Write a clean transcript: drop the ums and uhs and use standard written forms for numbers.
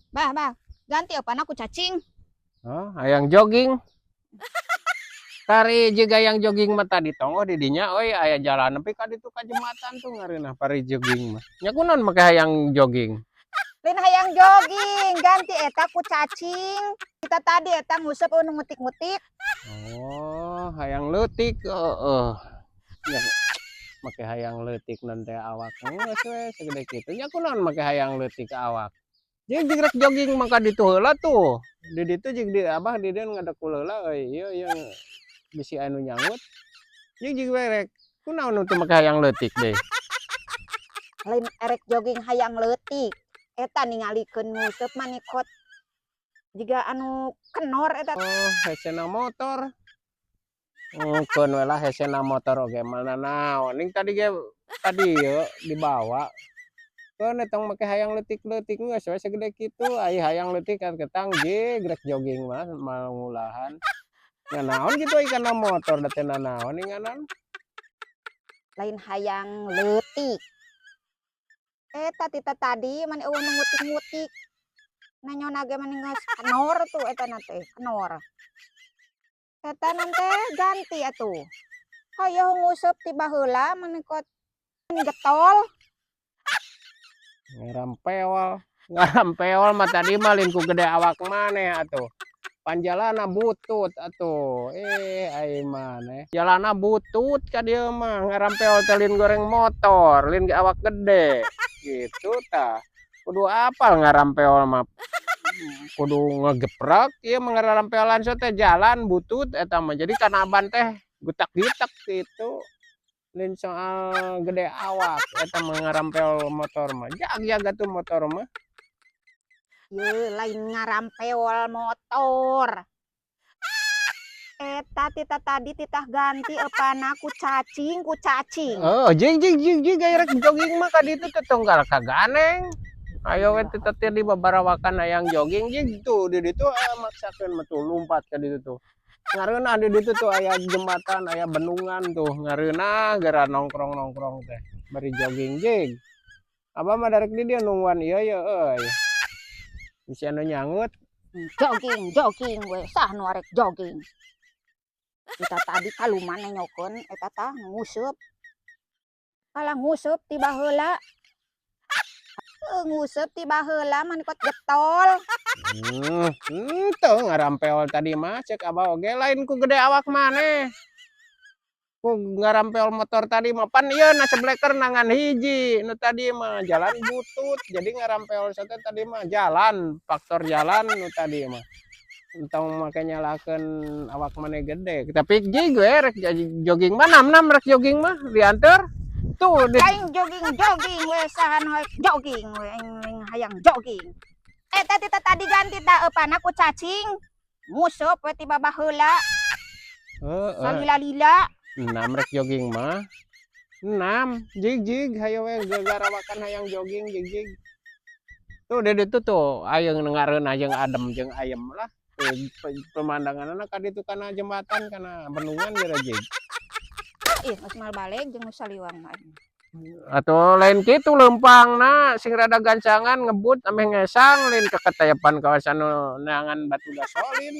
Bah, bah, ganti apana ku cacing. Oh, hayang jogging. Kari juga yang jogging mah tadi tonggoh di dinya euy, aya jalan nepi ka ditu ka jembatan tuh ngareunah pari jogging mah. Nya kunaon make hayang jogging? Lain hayang jogging, ganti eta ku cacing. Kita tadi eta nguseup nu ngutik-ngutik. Oh, hayang leutik, heeh. Nya make hayang leutik nanti awak geus we segede kitu. Nya kunaon make hayang leutik awak? Jeung jeung rek jogging mah ka ditu heula tuh. Di ditu jeung di abah di dieu ngadekul heula euy, ieu ieu bisi anu nyangut. Jeung jeung we rek kunaon nu teu make hayang leutik deui? Lain erek jogging hayang leutik. Eta ningalikeun nguseup manikot jiga anu kenor eta. Oh, hesena motor. Oh, keun we lah hesena motor oge mah nanaon. Ning tadi ge tadi ieu dibawa. Keun tong make hayang leutik-leutik, geus we segede kitu. Ai hayang leutik kan ketang jig rek jogging mah mangulahan. Nya naon kitu ai kana motor da teu nanaon ninganan. Lain hayang leutik. Eta tita tadi mani euweuh nu ngutik-ngutik. Nanyona ge mani geus kenor tuh eta na teh, kenor. Eta teh ganti atuh. Hayoh nguseup ti baheula mani kot mani getol. Ngarampeol, ngarampeol mah tadi mah lain ku gede awak maneh atuh. Panjalana butut atuh. Eh, ai maneh. Jalana butut ka dieu mah, ngarampeol teh lain goreng motor, lain ge awak gede. Gitu tah. Kudu apal ngarampeol mah. Kudu ngegeprak ieu mah ngarampeolan teh jalan butut eta mah. Jadi kana ban teh gutak-gitak gitu. Lain soal gede awak eta mah ngarampeol motor mah. Jag-jag atuh motor mah. Ye, lain ngarampeol motor. Eta tita tadi titah ganti epana ku cacing, ku cacing. Oh, jing jing jing jing aya rek jogging mah ka ditu teh tunggal kaganeng. Ayo we teh teh di babarawakan hayang jogging jing tuh di ditu maksakeun mah tuh lumpat ka ditu tuh. Ngareunah di ditu tuh aya jembatan, aya bendungan tuh, ngareunah geura nongkrong-nongkrong teh bari jogging jing. Abah mah darek di dieu nungguan ieu ye euy. Bisi anu nyangut. Jogging, jogging we sah nu arek jogging. Kita tadi kaluman nenyokeun eta tah nguseup. Kalah nguseup ti baheula. Nguseup ti baheula mani kot getol. Henteu ngarampeol tadi mah cek abah oge lain ku gede awak maneh. Ku ngarampeol motor tadi mah pan ieu na sebleker ngan hiji nu tadi mah jalan butut, jadi ngarampeol teh tadi mah jalan, faktor jalan nu tadi mah. Entong make nyalahkeun awak maneh gede, tapi jig we rek jogging mah nam-nam rek jogging mah dianteur tuh di. Aing jogging jogging we saha nu jogging we, aing hayang jogging. Eta tita tadi ganti ta eupana ku cacing. Nguseup we ti baheula. Heeh. Salila-lila. Enam rek jogging mah. Enam, jig jig hayo we gagarawakan hayang jogging jig jig. Tuh di ditu tuh aya ngareunah jeung adem jeung ayem lah. Tuh pemandanganna ka ditu kana jembatan kana bendungan geura jig. Ih, geus moal balik jeung nu saliwang mah aing. Atuh lain kitu leumpangna sing rada gancangan ngebut ameh ngesang, lain keketayepan kawasan nu neangan batu gasolin.